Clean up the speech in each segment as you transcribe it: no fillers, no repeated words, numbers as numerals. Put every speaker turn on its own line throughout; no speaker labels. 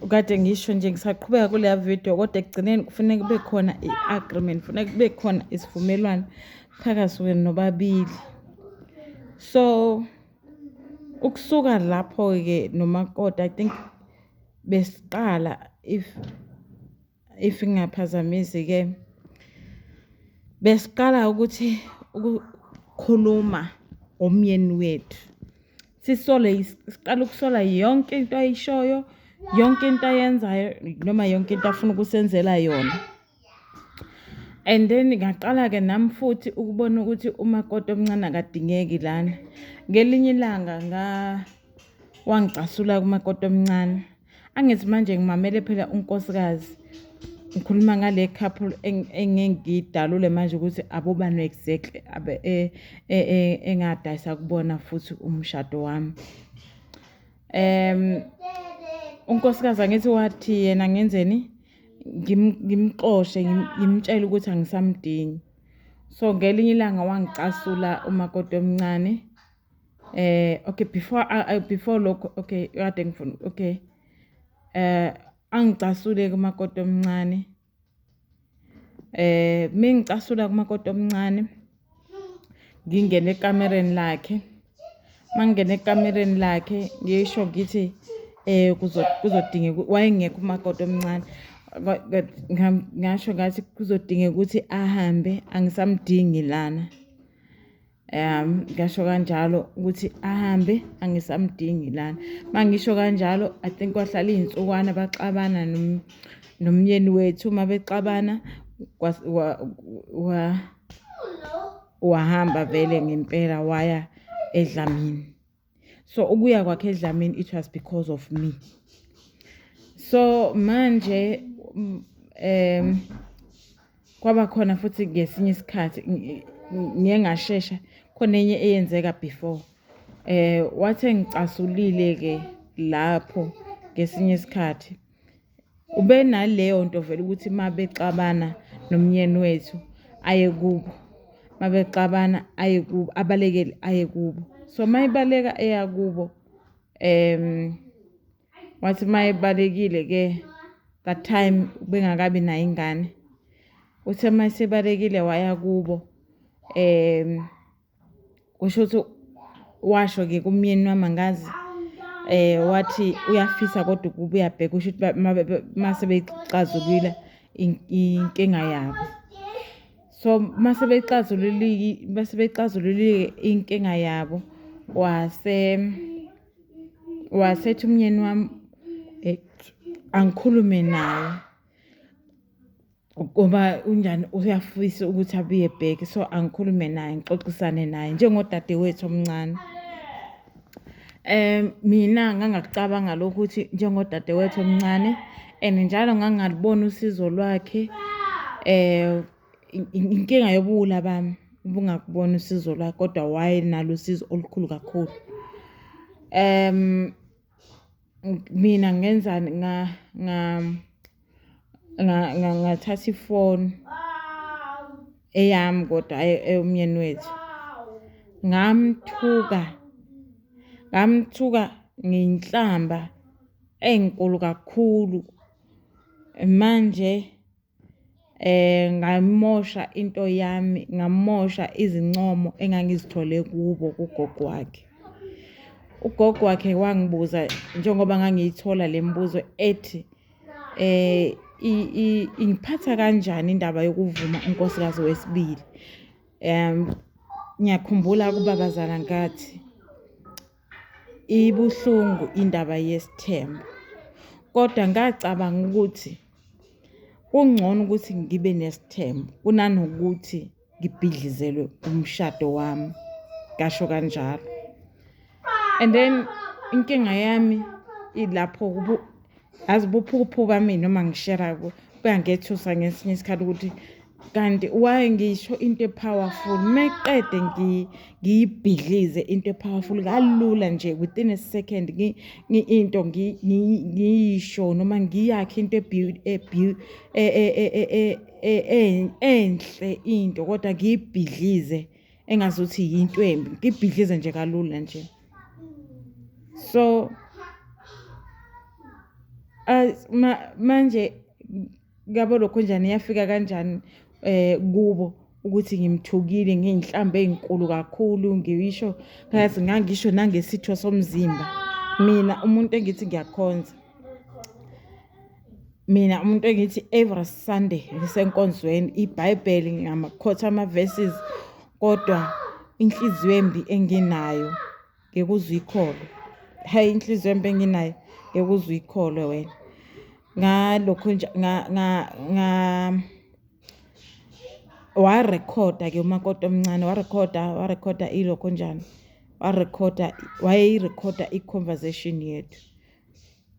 Kade ngisho nje ngisaqhubeka kuleya video, kodwa ekugcineni kufuneka kube khona i-agreement, kufuneka kube khona isivumelwano phakathi kwenu nobabili. So ukusuka lapho-ke nomakoti, I think besiqala, if ngingaphazamisi-ke, besiqala ukuthi ukukhuluma ngomyeni wethu, sisole, siqala ukusola yonke into ayishoyo, yonke into ayenzayo, noma yonke into afuna ukusenzela yona. And then ngaqala-ke nami futhi ukubona ukuthi umakoti omncane akadingeki lana. Ngelinye ilanga nga wangicasula kumakoti omncane. Angithi manje ngimamele phela unkosikazi, ngikhuluma ngale couple engeke ngiyidalule manje ukuthi abobani exactly engadayisa kubona futhi umshado wami. Unkosikazi angithi wathi yena ngenzeni, ngimxoshe, ngimtshele ukuthi angisamdingi. So ngelinye ilanga wangicasula umakoti omncane. Okay, before lokho, okay, kade ngifuna, okay, angicasule kumakoti omncane. Mengicasula kumakoti omncane, ngingene ekamereni lakhe. Mangingena ekamereni lakhe, ngisho ngithi kuzodingeka, wayengekho umakoti omncane, ngasho ngathi kuzodingeka ukuthi ahambe, angisamdingi lana. Ngasho kanjalo ukuthi ahambe, angisamdingi lana. Mangisho kanjalo, I think kwahlala iy'nsukwana baxabana nomyeni wethu. Uma bexabana, wahamba vele ngempela, waya eDlamini. So ukuya kwakhe eDlamini, it was because of me. So manje kwaba khona futhi ngesinye isikhathi, ngiye ngashesha, khona enye eyenzeka before. Wathi engicasulile ke lapho ngesinye isikhathi, ube naleyo nto vele ukuthi uma bexabana nomyeni wethu aye kubo, uma bexabana aye kubo, abalekele aye kubo. So uma ebaleka eya kubo, wathi uma ebalekile ke, that time bengakabi nayo ingane, uthe uma esebalekile waya kubo, kusho ukuthi washo-ke kumyeni wami, angazi, wathi uyafisa kodwa ukuba uyabheka, kusho ukuthi mase beyixazulula inkinga yabo. So mase beyixazululile, base beyixazululile inkinga yabo, wase wasethi umyeni wami angikhulume naye ngoba unjani, uyafisa ukuthi abuye back, so angikhulume naye, ngixoxisane naye njengodadewethu omncane. Mina ngangakucabanga lokhu ukuthi njengodadewethu omncane, and njalo ngangalibona usizo lwakhe. Inkinga yobuwula bami ubungakubona usizo lwakhe, kodwa wayenalo usizo olukhulu kakhulu. Mina ngenzani? Nga nga ngathatha ifoni eyami, kodwa eyomyeni wethu, ngamthuka, ngamthuka ngenhlamba enkulu kakhulu. Manje ngamosha into yami, ngamosha izincomo engangizithole kubo kugogo wakhe. Ugogo wakhe wangibuza, njengoba ngangiyithola le mibuzo ethi ingiphatha kanjani indaba yokuvuma unkosikazi wesibili. Ngiyakhumbula kubabazala ngathi ibuhlungu indaba yesithembu, kodwa ngacabanga ukuthi kungcono ukuthi ngibe nesithembu kunanokuthi ngibhidlizelwe umshado wami, ngasho kanjalo. And then inkinga yami ilapho, azi buphukuphuku bami noma ngishera, kuyangethusa ngesinye isikhathi ukuthi kanti why ngisho into e-powerful, meqede ngiyibhidlize into e-powerful kalula nje within a second, into ngiyisho noma ngiyakhe into enhle into, kodwa ngiyibhidlize engazuthi yinto embi, ngibhidlize nje kalula nje. So Manje kuyabo lokho njani, yafika kanjani kubo ukuthi ngimthukile ngey'nhlamba ey'nkulu kakhulu, ngisho ngathi ngangisho nangesitho somzimba. Mina umuntu engithi ngiyakhonza, mina umuntu engithi every Sunday ngisenkonzweni, iBhayibheli ngiyamakhotha ama-verses, kodwa inhliziyo embi enginayo ngeke uze uyikholwe. Hhayi, inhliziyo embi enginayo ngeke uze uyikholwe wena. Ngalokho nje nga warekhoda-ke umakoti omncane, warekhoda ilokho njani, warekhoda, wayeyirekhoda i-conversation yethu.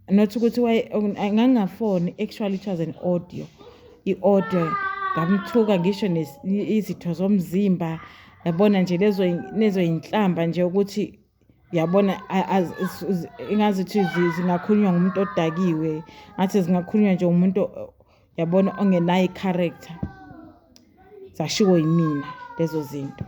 Not ukuthi ngangingafoni, actually it was an audio, i-audio. Ngamthuka ngisho izitho zomzimba, yabona nje lezo y'nhlamba nje ukuthi yabona ingazuthi zingakhulunywa ngumuntu odakiwe, ngathi zingakhulunywa nje umuntu yabona ongenayo i-character. Zashiwo yimina lezo zinto.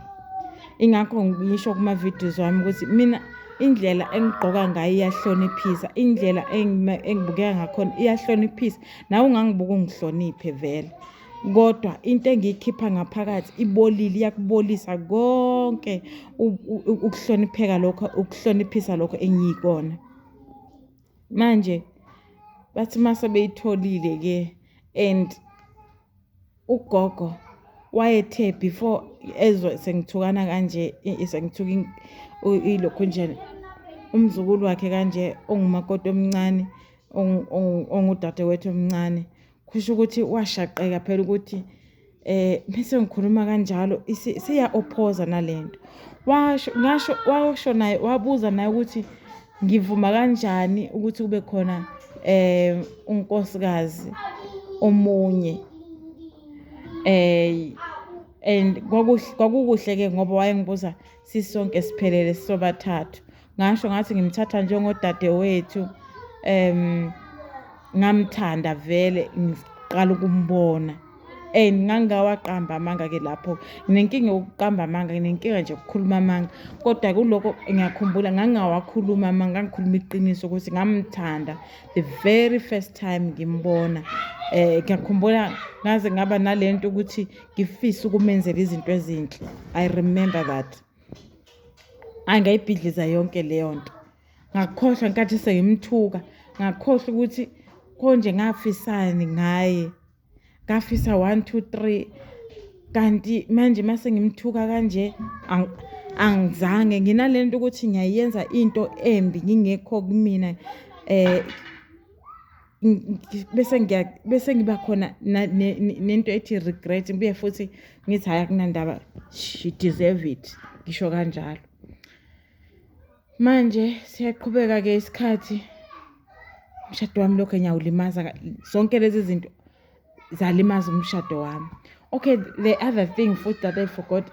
Ingakho ngisho kuma-videos wami ukuthi mina indlela engigqoka ngayo iyahloniphisa, indlela engibukeka ngakhona iyahloniphisa. Nawe ungangibuka ungihloniphe vele, kodwa into engiyikhipha ngaphakathi ibolile, iyakubolisa konke ukuhlonipheka lokho, ukuhloniphisa lokho engiyikona. Manje bathi mase beyitholile-ke, and ugogo wayethe before ezwe sengithukana kanje, sengithuka ilokhu nje umzukulu wakhe kanje ongumakoti omncane, ongudadewethu omncane, kusho ukuthi washaqeka phela ukuthi bese ngikhuluma kanjalo siya-opposa nalento. Washo, ngasho, washo naye, wabuza naye ukuthi ngivuma kanjani ukuthi kube khona unkosikazi omunye. And kwakukuhle ke ngoba wayengibuza sisonke siphelele sisobathathu. Ngasho ngathi ngimthatha njengodadewethu, ngamthanda vele ngiqala ukumbona. And ngangingawaqamba amanga ke lapho, nginenkinga yokuqamba amanga, nginenkinga nje yokukhuluma amanga, kodwa kuloko ngiyakhumbula ngangingawakhuluma amanga, ngangikhuluma iqiniso ukuthi ngamthanda the very first time ngimbona. Ngiyakhumbula ngaze ngaba nalento ukuthi ngifise ukumenzela izinto ezinhle. I remember that. Angayibhidliza yonke leyo nto. Ngakhohlwa ngenkathi sengimthuka, ngakhohlwa ukuthi konje ngafisani ngaye. Ngafisa 1 2 3, kanti manje mase ngimthuka kanje angizange nginalento ukuthi ngiyayenza into embi ngingekho kumina, bese ngiba khona nento ethi regret, ngibuye futhi ngithi hhayi akunandaba, she deserve it, ngisho kanjalo. Manje siyaqhubeka ke isikhathi, umshado wami lokho ngiyawulimaza, zonke lezi zinto zalimaza umshado wami. Okay, the other thing futhi that I forgot,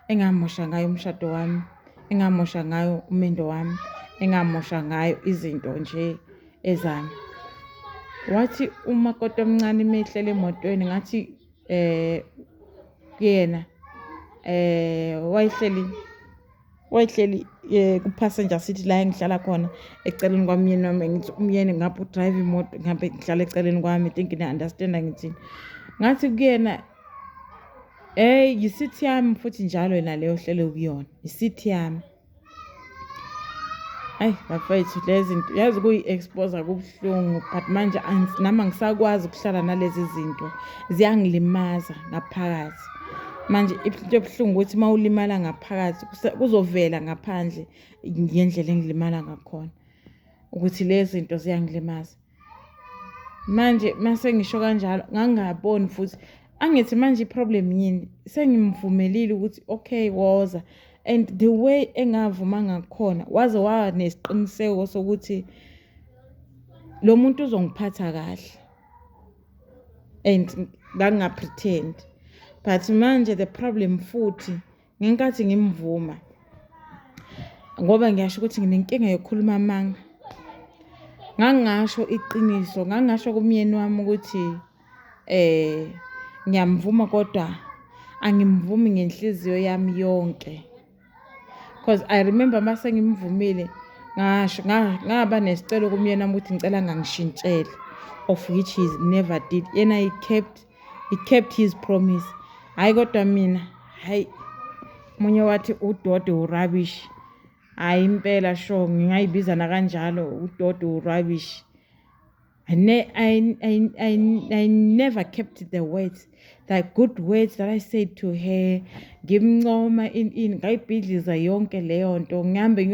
engamosha ngayo umshado wami, engamosha ngayo umendo wami, engamosha ngayo izinto nje ezami. Wathi umakoti omncane mehlele emotweni, ngathi kuyena wayehleli ku-passenger seat la engihlala khona eceleni kwamyeni wami. Ngithi umyeni ngapha u-drive imoto, ngihambe ngihlala eceleni kwami, I think niya-understand-a ngithini. Ngathi kuyena, hey, yi-seat yami futhi njalo yena leyo ohlele kuyona, i-seat yami. Ayi bafethu, lezi zinto yazi kuyi-expose kubuhlungu, but manje nami angisakwazi ukuhlala nalezi zinto, ziyangilimaza ngaphakathi. Manje into ebuhlungu ukuthi uma ulimala ngaphakathi kuzovela ngaphandle ngendlela engilimala ngakhona, ukuthi lezi zinto ziyangilimaza. Manje mase ngisho kanjalo ngangingaboni futhi, angithi manje i-problem yini, sengimvumelile ukuthi okay woza, and the way engavuma ngakhona waze wanesiqiniseko sokuthi lo muntu uzongiphatha kahle, and nganginga-pretend. But manje the problem futhi ngenkathi ngimvuma, ngoba ngiyasho ukuthi nginenkinga yokukhuluma amanga, ngangingasho iqiniso, ngangingasho kumyeni wami ukuthi ngiyamvuma kodwa angimvumi ngenhliziyo yami yonke. Because I remember mase ngimvumile Ngasho ngaba nesicelo kumyeni wami ukuthi ngicela angangishintsheli, of which he never did. Yena he kept his promise. Hhayi, kodwa mina, hhayi, omunye wathi udoti, u-rubbish. Hhayi, impela sure, ngingayibiza nakanjalo, udoti, u-rubbish. I, ne I, I, I, I never kept the words, the good words that I said to her. Ngimncoma in ngayibhidliza yonke leyo nto. Ngihambe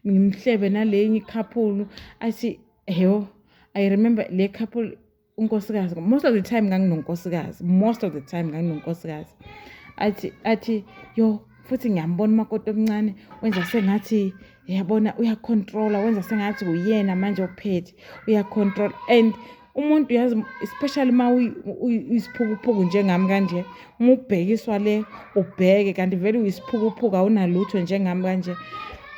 ngimhlebe nalenye i-couple, athi heyo. I remember le couple, unkosikazi, most of the time nganginonkosikazi, most of the time nganginonkosikazi. Athi yo, futhi ngiyambona umakoti omncane wenza sengathi, yabona, uya-controla, wenza sengathi uyena manje ophethe, uya-control. And umuntu, yazi, especially uma uyisiphukuphuku njengami kanje, uma ubhekiswa le, ubheke kanti vele uyisiphukuphuku, awunalutho njengami kanje.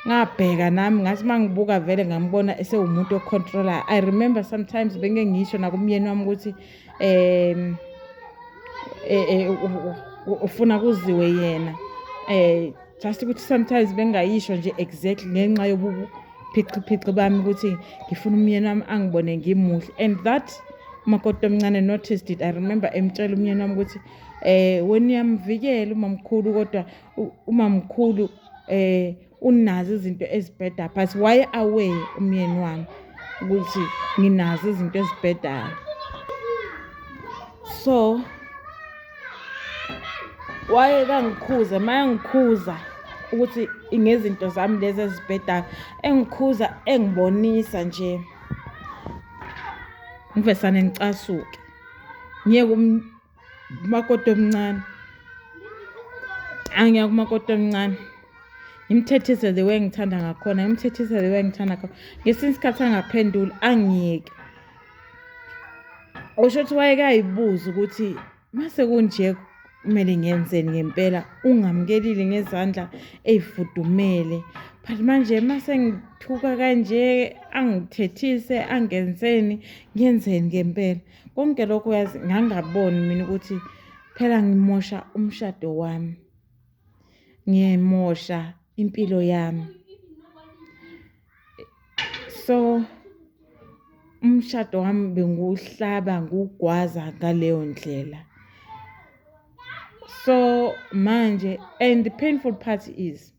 Ngabheka nami, ngathi uma ngibuka vele ngambona esewumuntu o-controlayo. I remember sometimes bengeke ngisho nakumyeni wami ukuthi ufuna kuziwe yena, just ukuthi sometimes bengayisho nje exactly ngenxa yobuphiciphici bami ukuthi ngifuna umyeni wami angibone ngimuhle. And that umakoti omncane noticed it. I remember emtshela umyeni wami ukuthi wena uyamvikela umamkhulu, kodwa umamkhulu unazo izinto ezibhedayo, but waye aware umyeni wami ukuthi nginazo izinto ezibhedayo. So waye kangikhuza, mayangikhuza ukuthi ngezinto zami lezi ezibhedayo, engikhuza, engibonisa nje, ngivesane ngicasuke, ngiye kumakoti omncane. Angiya kumakoti omncane, ngimthethise the way engithanda ngakhona, ngimthethise the way engithanda ngakhona. Ngesinye isikhathi angaphenduli, angiyeke. Usho ukuthi wayeke ayibuza ukuthi mase kunje kumele ngiyenzeni ngempela. Ungamukelile ngezandla ey'fudumele, but manje mase ngithuka kanje, angithethise, angenzeni, ngiyenzeni ngempela? Konke lokho, yazi, ngangaboni mina ukuthi phela ngimosha umshado wami, ngiyemosha impilo yami. So umshado wami bengiwuhlaba, ngiwugwaza ngaleyo ndlela. So manje, and the painful part is,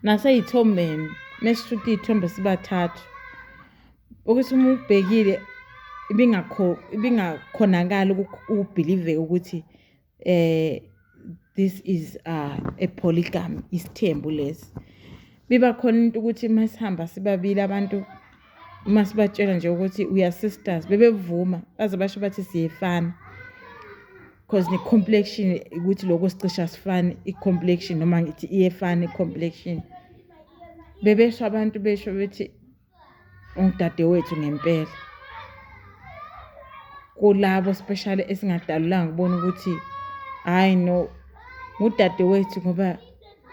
nasey'thombeni, mesishuta iy'thombe sibathathu, ukuthi uma ubhekile ibingakhonakali uku-believe ukuthi this is a polygamy, isithembu lesi. Biba khona into ukuthi masihamba sibabili, abantu uma sibatshela nje ukuthi we are sisters, bebevuma, baze basho bathi siyefana, because ne-complexion, ukuthi lokho sicisha sifane i-complexion, noma ngithi iyefana i-complexion. Bebesho abantu, besho bethi ungudadewethu ngempela, kulabo especially esingadalulanga kubona ukuthi hhayi no, ngudadewethu, ngoba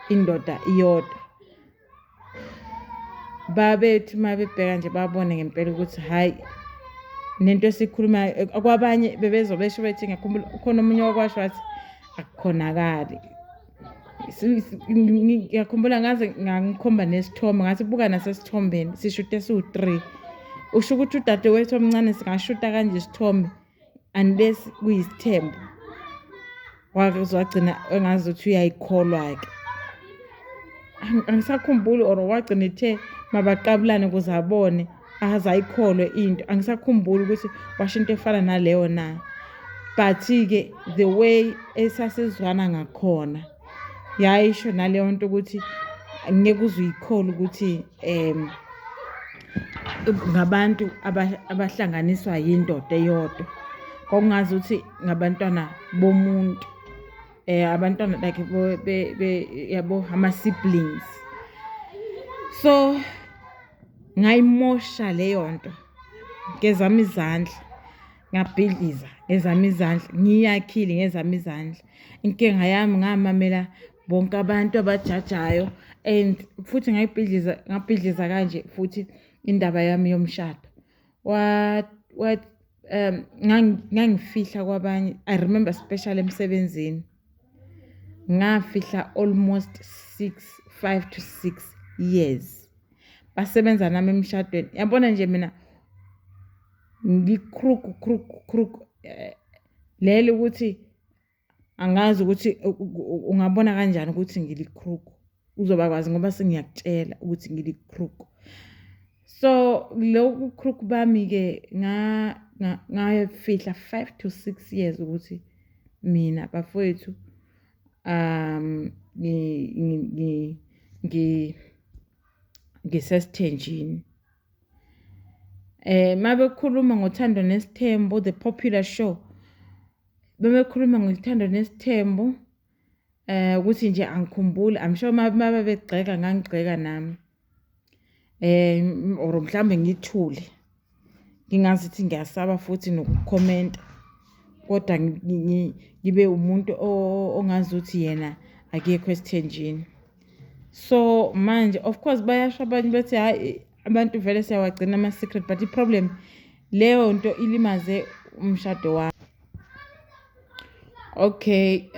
indoda iyodwa. Babethi uma bebheka nje babone ngempela ukuthi hhayi, nento esikhulumayo. Kwabanye bebezobesho bethi, ngiyakhumbula khona omunye wakwasho wathi akukhonakali. Ngiyakhumbula ngaze ngangikhomba nesithombe, ngathi buka nasesithombeni, sishude siwu-three, usho ukuthi udadewethu omncane singashuta kanje isithombe unless kuyisithembu? Wagcina engazuthi uyayikholwa-ke. Angisakhumbuli or wagcina ethe mabaqabulane ukuze abone, aze ayikholwe into. Angisakhumbuli ukuthi washo into efana naleyo na, but-ke the way esasizwana ngakhona yayisho naleyo nto ukuthi ngeke uze uyikholwe ukuthi ngabantu abahlanganiswa yindoda eyodwa. Kwakungazi ukuthi ngabantwana bomuntu, abantwana like yabo, ama-siblings. So ngayimosha leyo nto ngezami izandla, ngabhidliza ngezami izandla, ngiyakhile ngezami izandla. Inkinga yami, ngamamela bonke abantu abajajayo, and futhi ngayibhidliza, ngabhidliza kanje futhi indaba yami yomshado. What what Ngangifihla kwabanye. I remember especially emsebenzini, ngafihla almost 6, 5 to 6 years. Basebenza nami emshadweni. Yabona nje mina ngi-crook, crook, crook, leli ukuthi angazi ukuthi ungabona kanjani ukuthi ngili-crook. Uzoba kwazi ngoba sengiyakutshela ukuthi ngili-crook. So loku crook bami-ke ngayofihla 5 to 6 years ukuthi mina bafowethu ngisesithenjini. Mabekhuluma ngoThando Nesithembu, the popular show, bebekhuluma ngoThando Nesithembu, ukuthi nje angikhumbuli, I'm sure mabebegxeka ngangigxeka nami, or mhlambe ngithule, ngingazithi ngiyasaba futhi nokukhomenta, kodwa ngibe umuntu ongazi ukuthi yena akekho esithenjini. So manje of course bayasho abanye bethi hhayi, abantu vele siyawagcina ama-secret, but i-problem leyo nto ilimaze umshado wami. Okay,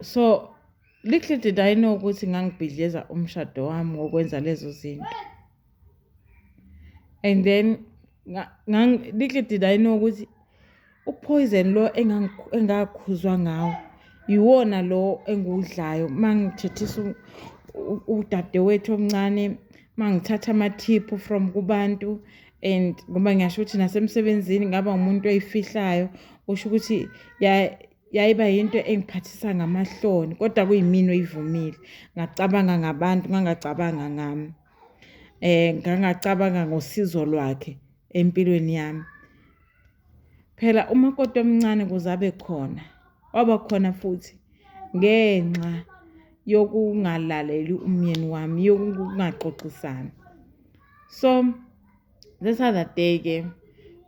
so little did I know ukuthi ngangibhidliza umshado wami ngokwenza lezo zinto. And then little did I know ukuthi u-poison lo engakhuzwa ngawo iwona lo engiwudlayo mangithethisa udadewethu omncane, mangithatha ama-tip from kubantu. And ngoba ngiyasho ukuthi nasemsebenzini ngaba umuntu oyifihlayo, kusho ukuthi yayiba yinto engiphathisa ngamahloni, kodwa kuyimina oyivumile. Ngacabanga ngabantu, ngangacabanga ngami, ngangacabanga ngosizo lwakhe empilweni yami. Phela umakoti omncane kuze abe khona, waba khona futhi ngenxa yokungalaleli umyeni wami, yokungaxoxisani. So this other day-ke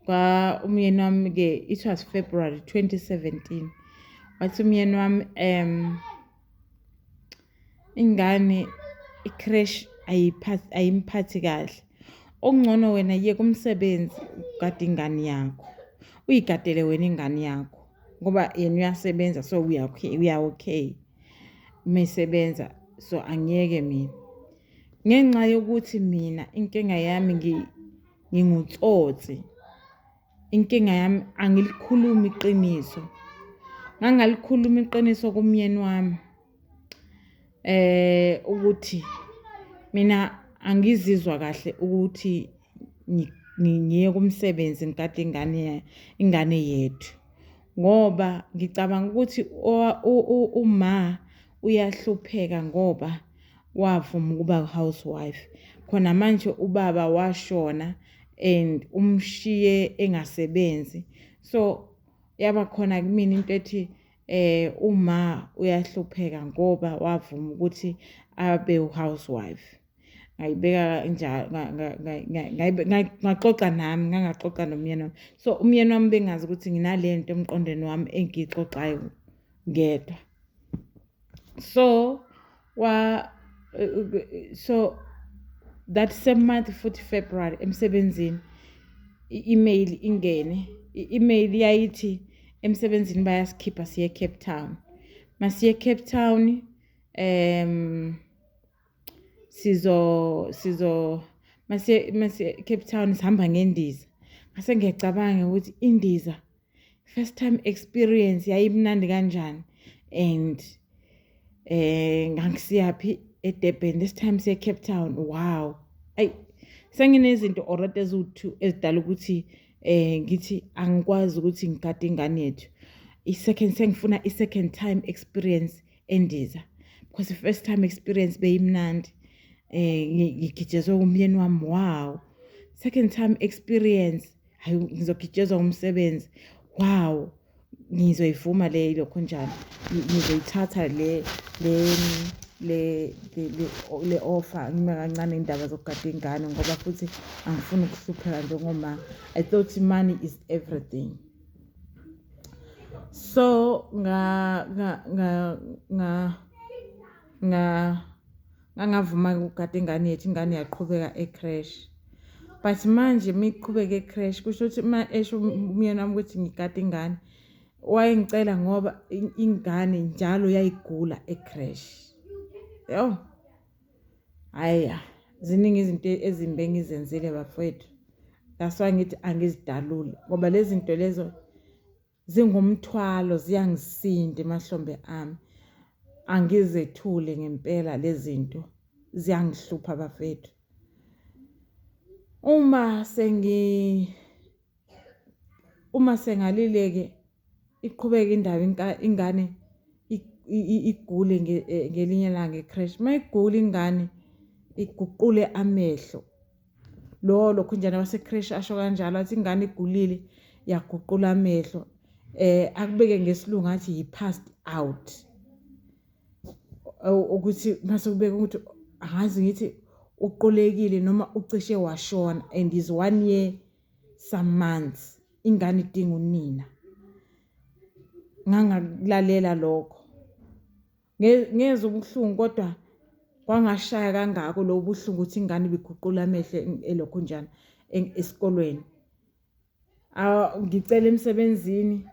kwa umyeni wami-ke, it was February 2017, wathi umyeni wami ingane i-creche ayimphathi kahle, okungcono wena yeka umsebenzi ugade ingane yakho, uyigadele wena ingane yakho, ngoba yena uyasebenza, so we are okay, we are okay mesebenza, so angiyeke mina. Ngenxa yokuthi mina inkinga yami ngingutsotsi, inkinga yami angilikhulumi iqiniso. Ngangalikhuluma iqiniso kumyeni wami ukuthi mina angizizwa kahle ukuthi ngiye kumsebenzi ngigade ingane yethu, ngoba ngicabanga ukuthi uma uyahlupheka ngoba wavuma ukuba housewife. Khona manje ubaba washona and umshiye engasebenzi, so yaba khona kumina into ethi uma uyahlupheka ngoba wavuma ukuthi abe housewife. Ngayibeka kanjalo, ngaxoxa nami, ngangaxoxa nomyeni wami. So umyeni wami bengazi ukuthi nginalento emqondweni wami engiyixoxayo ngedwa. So so that same month futhi February emsebenzini i-email ingene, i-email yayithi emsebenzini bayasikhipha siye Cape Town. Masiye Cape Town, sizo masiye Cape Town sihamba ngendiza. Ngase ngiyacabanga ukuthi indiza first time experience yayimnandi kanjani, and ngangisiyaphi eDurban, this time siye Cape Town. Wow, ay senginezinto already eziwu-2 ezidala ukuthi ngithi angikwazi ukuthi ngigade ingane yethu. I-second sengifuna i-second time experience endiza, because the first time experience beyimnandi, ngigijezwe umyeni wami, wow. Second time experience, hayi ngizogijezwa umsebenzi, wow, ngizoyivuma le lokho njani, ngizoyithatha le offer, ngime kancane indaba zokugada ingane, ngoba futhi angifuni ukuhlupheka njengoma. I thought money is everything. So nga nga nga nga nga ngangavuma ukugada ingane yethu, ingane yaqhubeka e-creche. But manje miqhubeka e-creche, kusho ukuthi uma esho umyeni wami ukuthi ngigade ingane, wayengicela ngoba ingane njalo yayigula e-creche. Yo. Hhayi, ziningi izinto ezimbi engizenzile bafowethu. That's why ngithi angizidaluli ngoba lezi zinto lezo zingumthwalo, ziyangisinda emahlombe ami. Angizethule ngempela lezi zinto, ziyangihlupha bafethu. Uma sengi uma sengalile-ke iqhubeke indaba ingane igule ngelinye ilanga e-creche. Uma igula ingane iguqule amehlo. Lo lokhunjana wase-creche asho kanjalo athi ingane igulile yaguqula amehlo. Akubeke ngesiLungu athi yi-passed out. Ukuthi mase kubeka ukuthi angazi ngithi uqulekile noma ucishe washona and is 1 year some months, ingane idinga unina. Ngangakulalela lokho, ngezwa ubuhlungu kodwa kwangashaya kangako lobu buhlungu ukuthi ingane ibiguqula amehlo elokhunjana esikolweni. Ngicela emsebenzini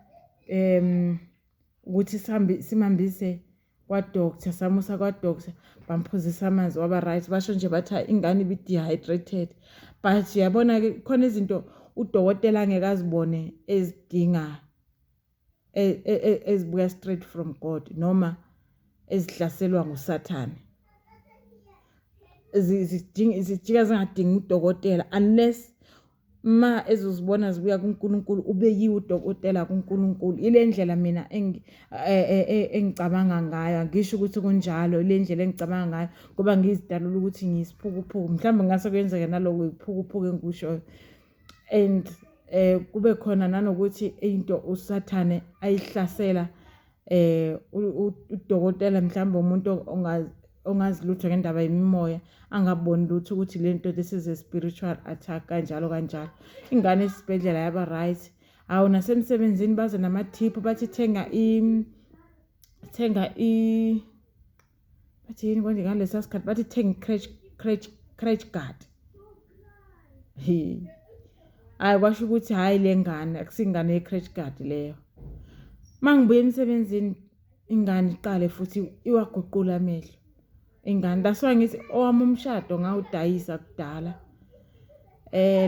ukuthi sihambe simhambise kwa-doctor. Samusa kwa-doctor, bamphuzisa amanzi, waba right. Basho nje bathi hhayi, ingane ibi-dehydrated. But uyabona-ke khona izinto udokotela angeke azibone ezidinga ezibuya straight from God noma ezihlaselwa nguSathane. Zijika zingadingi udokotela unless ma ezozibona zibuya kuNkulunkulu, ubekiwe udokotela kuNkulunkulu. Ile ndlela mina engicabanga ngayo, angisho ukuthi kunjalo, ile ndlela engicabanga ngayo ngoba ngizidalula ukuthi ngiyisiphukuphuku. Mhlawumbe ngase kuyenzeke naloko iphukuphuku engikushoyo. And kube khona nanokuthi into uSathane ayihlasela udokotela, mhlawumbe umuntu ongazi lutho ngendaba yemimoya angaboni lutho ukuthi lento, this is a spiritual attack, kanjalo kanjalo. Ingane esibhedlela yaba right. Awu, nasemsebenzini baze namathiphu, bathi thenga i bathi yini konje ngalesa sikhathi, bathi thenga i-creche guard. He, hayi, kwasho ukuthi hhayi, le ngane akusingane ye-creche guard leyo. Uma ngibuya emsebenzini ingane iqale futhi iwaguqula amehlo ingane. That's why ngithi owami umshado ngawudayisa kudala.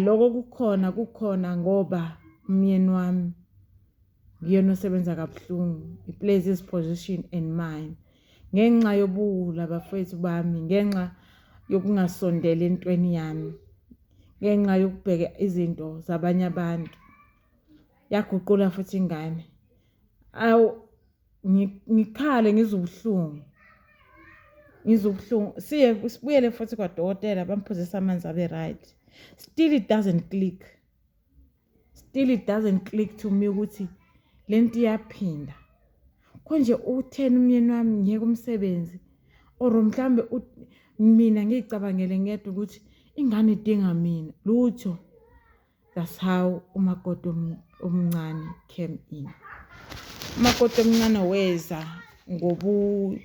Lokho kukhona kukhona ngoba umyeni wami nguyena osebenza kabuhlungu. He plays his position and mine ngenxa yobuwula bafowethu bami, ngenxa yokungasondeli entweni yami, ngenxa yokubheka izinto zabanye abantu. Yaguqula futhi ingane. Awu, ngikhale, ngizwe ubuhlungu, ngizwe ubuhlungu. Siye sibuyele futhi kwadokotela, bamphuzisa amanzi, abe right. Still it doesn't click, still it doesn't click to me ukuthi lento iyaphinda. Konje utheni umyeni wami ngiyeke umsebenzi or mhlambe mina ngiyicabangele ngedwa ukuthi ingane idinga mina? Lutho. That's how umakoti omncane came in. Umakoti omncane weza ngobu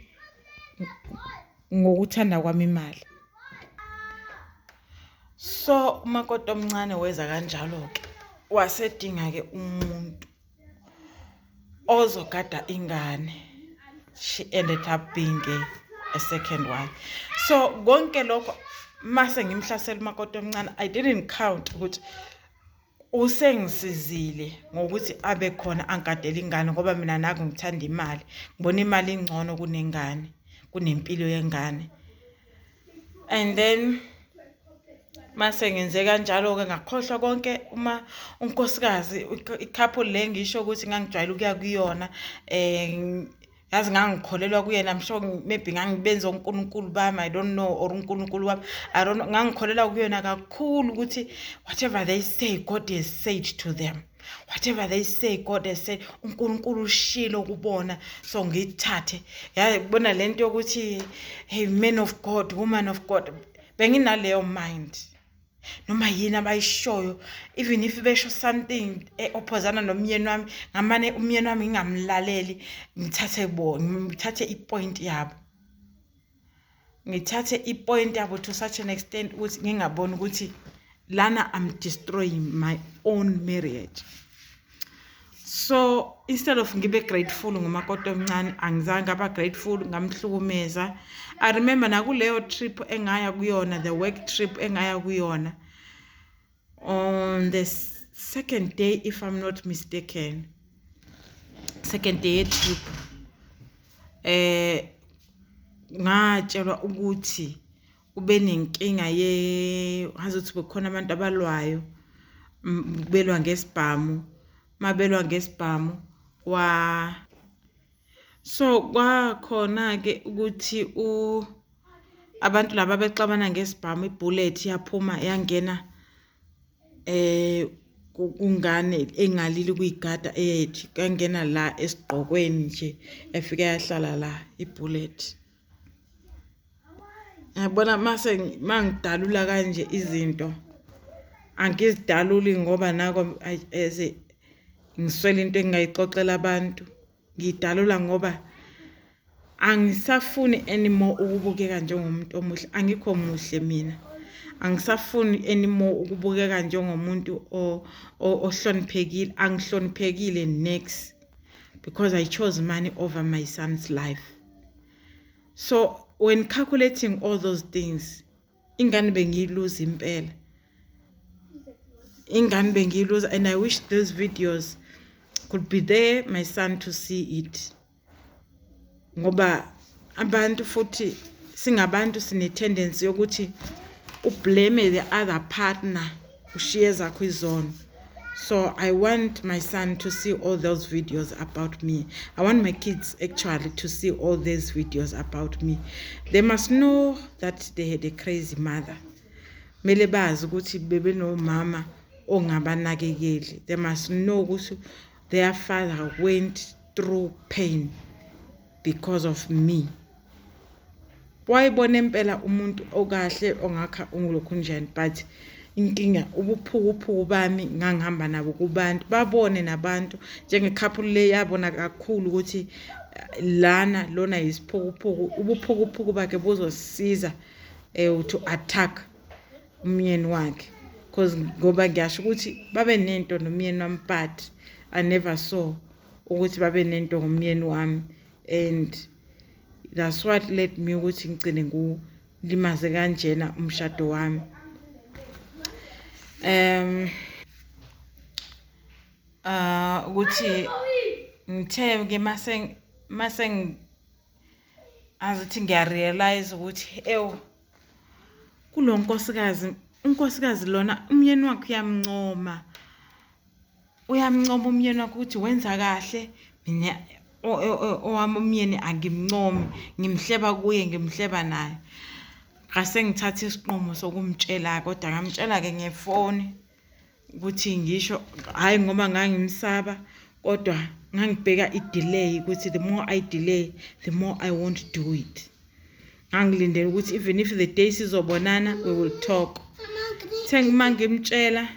ngokuthanda kwami imali. So umakoti omncane weza kanjalo-ke, wasedinga-ke umuntu ozogada ingane. She ended up being a second wife. So konke lokho mase ngimhlasela umakoti omncane, I didn't count ukuthi usengisizile ngokuthi abe khona angigadele ingane, ngoba mina naku ngithanda imali, ngibona imali ingcono kunengane, kunempilo yengane. And then mase ngenze kanjalo-ke, ngakhohlwa konke. Uma unkosikazi, i-couple le ngisho ukuthi ngangijwayele ukuya kuyona, yazi ngangikholelwa kuyena. I'm sure maybe ngangibenza onkulunkulu bami, I don't know, or unkulunkulu wami, I don't know. Ngangikholelwa kuyona kakhulu ukuthi whatever they say, God has said to them. Whatever they say, God has said, uNkulunkulu ushilo kubona. So ngithathe yabona lento yokuthi hey, man of God, woman of God, benginaleyo mind. Noma yini abayishoyo, even if besho something e-opposana nomyeni wami, ngamane umyeni wami ngingamlaleli, ngithathe bo ngithathe i-point yabo, ngithathe i-point yabo to such an extent ukuthi ngingaboni ukuthi lana I'm destroying my own marriage. So instead of ngibe grateful ngomakoti omncane, angizange ngaba grateful, ngamhlukumeza. I remember nakuleyo trip engaya kuyona, the work trip engaya kuyona, on the second day, if I'm not mistaken, second day trip, ngatshelwa ukuthi ube nenkinga ye ngazuthi bekhona abantu abalwayo, belwa ngesibhamu. Mabelwa ngesibhamu wa so kwakhona ke ukuthi u abantu laba bexabana ngesibhamu, ibullet yaphuma yangena kungane engalili kuyigada eyethu, kangena la esigqokweni nje, yafika yahlala la ibullet. Yabona, mase mangidalula kanje izinto, angizidaluli ngoba nako eze ngiswele into engingayixoxela abantu. Ngiyidalula ngoba angisafuni anymore ukubukeka njengomuntu omuhle. Angikho muhle mina. Angisafuni anymore ukubukeka njengomuntu ohloniphekile. Angihloniphekile next, because I chose money over my son's life. So when calculating all those things, ingane bengiyiluza impela, ingane bengiyiluza. And I wish those videos could be there, my son to see it, ngoba abantu futhi singabantu sine tendency yokuthi ublame the other partner, ushiye zakho izono. So I want my son to see all those videos about me. I want my kids actually to see all these videos about me. They must know that they had a crazy mother. Mele bazi ukuthi bebenomama ongabanakekeli. They must know ukuthi their father went through pain because of me. Wayebona impela umuntu okahle ongakha ungulokhunjani, but inkinga ubuphukuphuku bami ngangihamba nabo kubantu, babone nabantu njenge-couple le yabona kakhulu ukuthi lana lona yisiphukuphuku, ubuphukuphuku bakhe buzosiza to attack umyeni wakhe, because ngoba ngiyasho ukuthi babe nento nomyeni wami, but I never saw ukuthi babe nento ngomyeni wami, and that's what led me ukuthi ngigcine ngulimaze kanjena umshado wami. Ukuthi ngithe ke mase azithi ngiyarealize ukuthi ew, kulo nkosikazi, unkosikazi lona umyeni wakhe uyamncoma, uyamncoma umyeni wakhe ukuthi wenza kahle. Mina owami umyeni angimncomi, ngimhleba kuye, ngimhleba naye. Ngase ngithatha isinqumo sokumtshela, kodwa ngamtshela-ke ngefoni ukuthi ngisho, hhayi ngoba ngangimsaba, kodwa ngangibheka i-delay ukuthi the more I delay, the more I won't do it. Ngangilindele ukuthi even if the day sizobonana, we will talk. The uma ngimtshela